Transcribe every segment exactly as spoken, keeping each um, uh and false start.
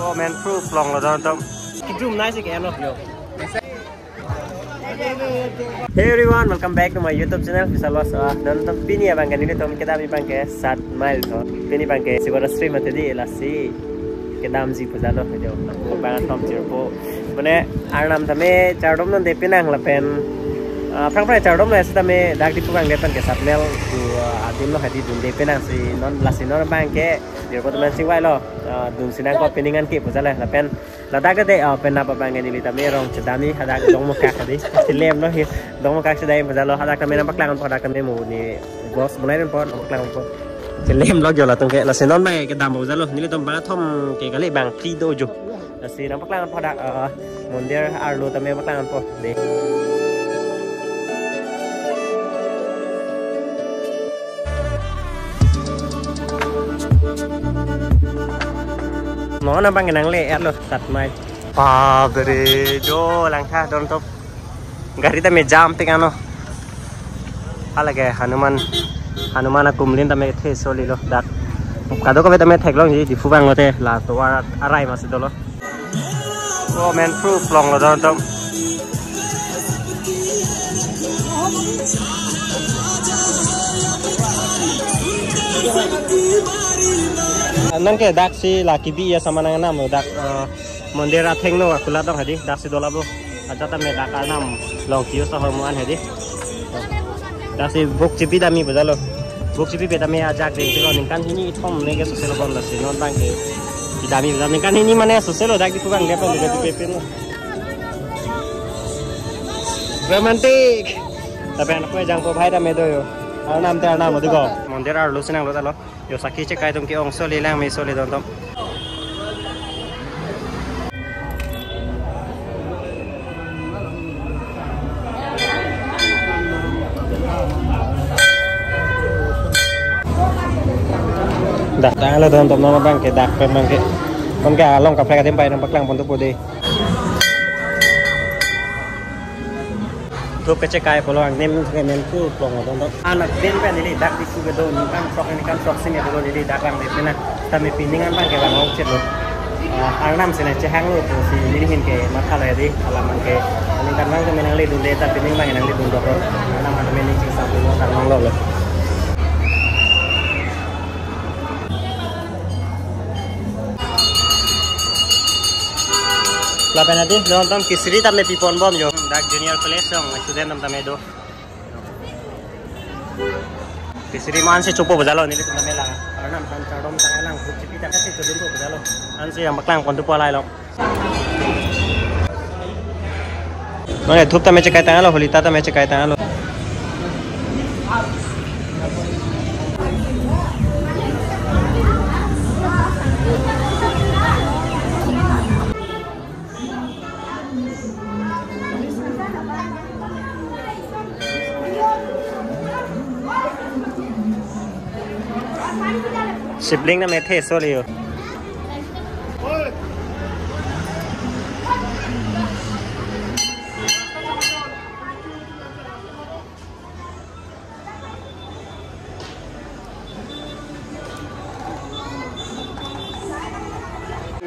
Comment proof long lo don tom. Kijum nai si ke ano yo. Hey everyone, welcome back to my YouTube channel, Visa Loss. Ah, don tom pini abang ke nelitum kedam abang ke sat mile to. Pini abang ke Sivaratri mati di, lasi kedamji pu jalo jo. Abang tom chirpo. Mane Arnam tame chardom non de pinang lapen, ah, aphrang aphrang chardom lo sitame dak Diphu abang de pen ke sat mile tu, ah, adim lo hadi dun de pinang si non, lasi non abang ke chirpo teman sing vai lo. Ah, dun si nangkok, pining an ke pu jalo lapen ladak ke de, ah, penap abang ke neli tame rong chedam ni, hadak dongmukak tadi. Chilem lo hi, dongmukak chedam pu jalo, hadak tame nangpaklang po, hadak tame mo ni vlogs bonai den po, nangpaklang po. Chilem lo jo latum ke, lasi non abang ke kedam pu jalo, nelitum bang athom ke kali, bang phli do jo. Lasi nangpaklang po dak, ah, mondir arlo tame paklang po de. Non abang ke nangle-et lo sat mile. Babre jo, langtha don tom. Gari tame jam pik ano. Hala ke Hanuman, Hanuman akumlin tame the soli lo dak. Kadokave tame theklongji, Diphu abang lote la tovar arai masi dolo. Comment proof long lo don tom. Anang ke dak si la kebi ya sama nang nam lo dak, eh, mondir athengno akulat dong hadi, dak si dolap lo. Ajat tame dak Arnam long kios ahormu an hadi. Dak si buk chipi damji pu jalo. Buk chipi pe tame ajak ding tiko, ningkan hini ithom ne ke soselo bon, lasi non abang ke kedamji pu jalo. Ningkan hini mane soselo dak Diphu abang de pen de pe pen lo. Romantic. Tapi anak kue jangko bhai tame do yo. Arnam te Arnam lo tiko. Mondir arlo si nanglo ta lo. Jo sakhi chekai atum ke-ong soli lang me soli don tom. Dak tanglo don tom, non abang ke dak pen abang ke. Kon ke along kaprek adim pai nangpaklang pon tu po de. Dhup kechekai pulo angdeng ke men pu plong lo don tom. Anak den pen neli dak Diphu kedo ningkan sok, ningkan sok si ne dolo neli dak lang de pena. Tame pining an abang ke bang ong chet lo. Ah, Arnam si ne chehang lo pusi neli ahin ke matha lo hadi, alam abang ke. Ningkan abang ke me nangle dun de, ta pining abang nangle dun dokok. Arnam an me ning ching sam lo, tang long lo lo. Lapen hadi don tom kesari tame pipon bom jo. Dak Junior College jong student atum tame do. Kesari ma ansi chopo pu jalo, nelitum tame lang Arnam aphan chardom tang lang buk chipi tang si chodun po pu jalo. Ansi nangpaklang pon tu po lahai lo. Mane dhup tame chekai tanglo, holita tame chekai tanglo. Sibling tame the soli yo.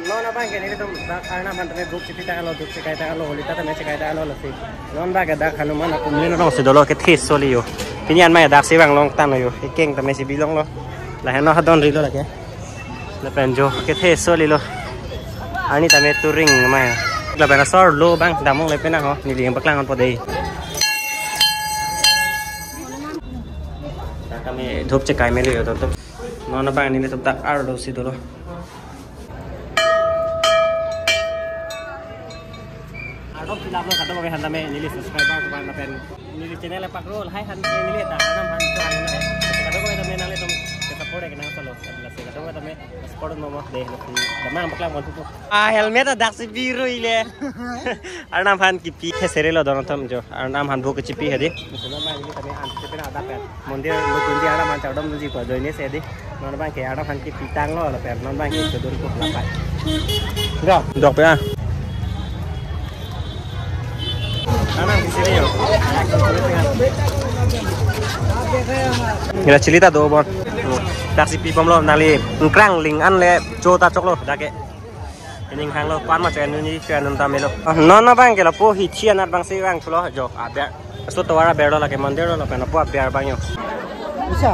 Non abang ke nelitum dak Arnam aphan tame buk chipi tanglo, buk chekai tanglo, holita tame chekai tanglo lasi. Non abang ke dak Hanuman akumlin along si dolo, kethe soli yo. Pini an ma dak si vang long tanglo yo. Ekeng tame si bi long lo. Lahen no hadon ri lo lake. Lapen jo kethe soli lo. Arni tame touring ma. Lapen asor lo abang damong le pena ho. Neli nangpaklang pon po de. Dak tame dhup chekai melo yo don tom. Non abang nelitum dak arlo si dolo. Ardom si lap lo kadokave aphan tame, neli subscriber atum aphan lapen neli channel apak ro lahai aphan neli dak Arnam aphan chehang lo. Kadokave tame nanglitum ke support ke nang solo. Lasi kadokave tame support mo mo de, lasi damnang paklang pon tu po. Ah, helmet adak si biru ile. Arnam aphan kipi the sere lo don tom jo. Arnam aphan buk chipi hadi. Musulman ma neli tame an chepen adap ya. Mondir lo dun di Arnam aphan chardom dun di ko joine si di. Non abang ke Arnam aphan kipi tanglo lapen non abang ke chodun po lapai. Dok, dok ya. Arnam kisi yo. Nila chili ta do bon. Dak si pi pom lo nangli. Nkrang ling an le cho ta chok lo dak ke. Ning hanglo, pan ma chen nuni chen nun ta melo. Ah, non non abang ke lapu hithi anat abang si vangthulo jo aber. So tovar aber lo lake mandir lo lapen lapu aber abang yo. Bisa.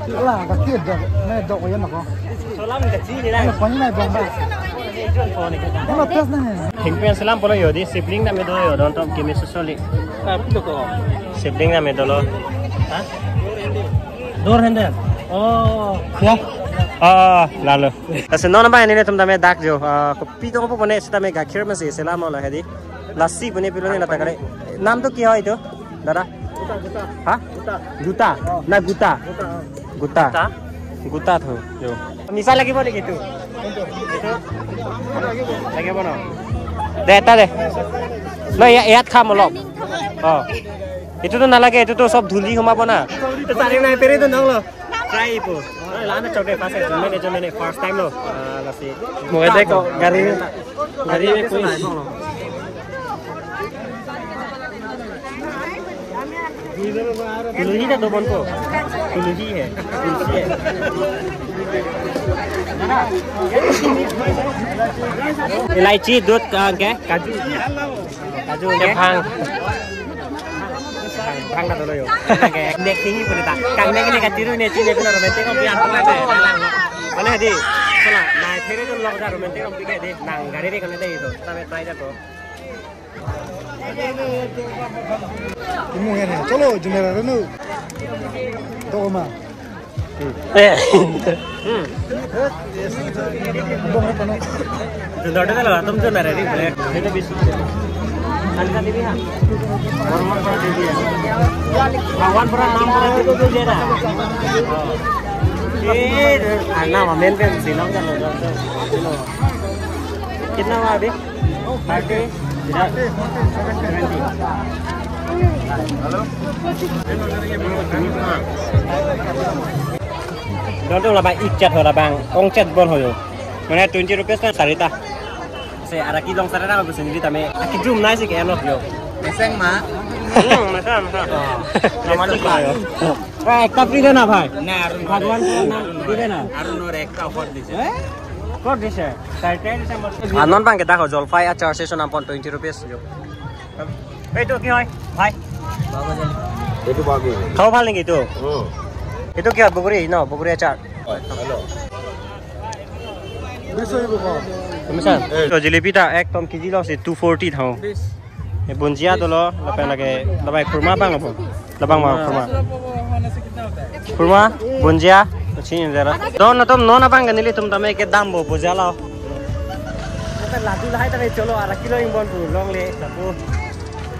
Ala, gakir dok, ne dok oyan ako. Solam gachi ni lang. Ano pani na bang ba? Ano test na ni? Hingpen selam polo yo di sibling na me do yo don tom kimi susoli. Sibling na me dolo. Ha? Door handle. Oh. Ya. Ah, lalo. Lasi non abang nelitum tame dak jo. Ah, kopi to kopo pone sitame gakhir masi selam lo hedi. Lassi pone pilo ni lata kare. Naam to kya hai to? Dada? Ha? Guta. Na Guta. Guta. Guta tho. Jo. Misa lagi bo de gitu. Itu? Lagi bo no? De, ta de. Lo ya, iyat kham olok. Oh. Itu to nalage, itu to sob dhuli humabo na. Itu sari nai peri to nang lo. Try ipo. Lana chok de first time. Jumene, jumene first time lo. Ah, lasi. Mo de ko gari, gari me koi. Tuluhi ta dobon ko. Tuluhi hai. Tuluhi hai. Elaichi, dudh, ah, ke? Kaju. Kaju ke? Bhang. Bhang ta dolo yo. Ke nek tinggi pun ta. Kang nek ini kachiru ne chine pun romantic kopi apa lagi? Mana di? Salah. Nah, there tu lok dah romantic kopi ke di. Nang gari de kan de itu. Kita try aja ko. Imu ya nih. Chalo, jumera renu. Dok ma. Eh. Hmm. Dundar deh kalau atum tuh nara di bread. Itu bisa. Hangka di biha. One one pura di biha. Ah, one pura enam pura itu tuh dia dah. Oh. Eh, ah, nama main kan silang kan. Kitna hua abhi? Thirty? Twenty. Don tu labang ik chat ho labang, ong chat bon ho yo. Mane twenty rupees na sarita. Se araki long sarita ko sendiri tame. Aki jum nai si ke elok yo. Meseng ma. Hmm, meseng, meseng. Oh. Nama ni pa yo. Eh, ekta free de na bhai. Na, Arun. Bhagwan ko na free de na. Arun or ekta offer dise. Eh? Kok dise? Thirty dise mo. Ah, non abang ke dak ho jolphai achar se sonam pon twenty rupees. Ei, এইটো কি হয় ভাই? এইটো বাগি। খাব ভাল নেকি এইটো? হুম। এইটো কি হয়? বগৰী ন? বগৰী আচাৰ। হেল্ল'। শুনিছা? এই। তো জিলেপি এটা একদম কেজি লছে two forty thang. Bunjia dolo, lapen lake, labai khurma abang lo. Labang ma khurma. Khurma, bunjia, chini dera. Don atum non abang ke nelitum tame ke dam bo bujalo. Kata ladu lahai tame cholo ara kilo ingbon pu longle lapu.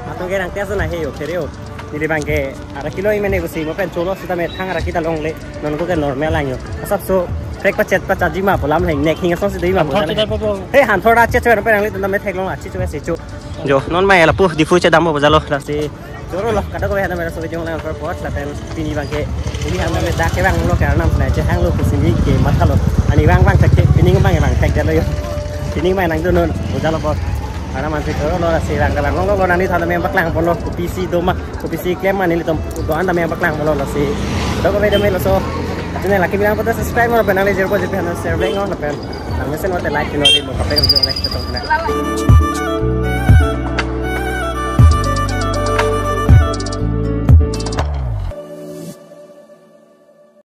Atum ke nang test na he yo kere yo. Neli abang ke ara kilo ingbon ne kusi mo pen cholo sitame thang ara kita longle. Non ko ke normal lang yo. Asap so trek pachet pachet jima pu lam heng nek hing asong si dei ma pu. Hanthor lam chedai heng. Pu bo. He hanthor da chet chwe pen nanglitum tame theklong la chet chwe se chu. Jo, non mai lapu Diphu chedam bo bajalo lasi. Choro lo, kadokave hana mera sobe jong lang for pot lapen pini abang ke. Pini hana mera dak ke abang lo ke arnam sena chehang lo kusini ke mathalo. Ani abang abang thek ke, pini abang abang thek jalo yo. Pini abang nangdun non, bajalo pot. Arnam ansi choro lo lasi abang abang lo lo nani thalo mem paklang pon lo, kopisi doma, kopisi klem ma nelitum doan tame paklang pon lo lasi. Kadokave tame laso. Channel lake bilang poto subscribe mo lapen nangli jero po jepi hana share beng lo lapen. Nang mesen wate like pino di mo kape jong like to tong na.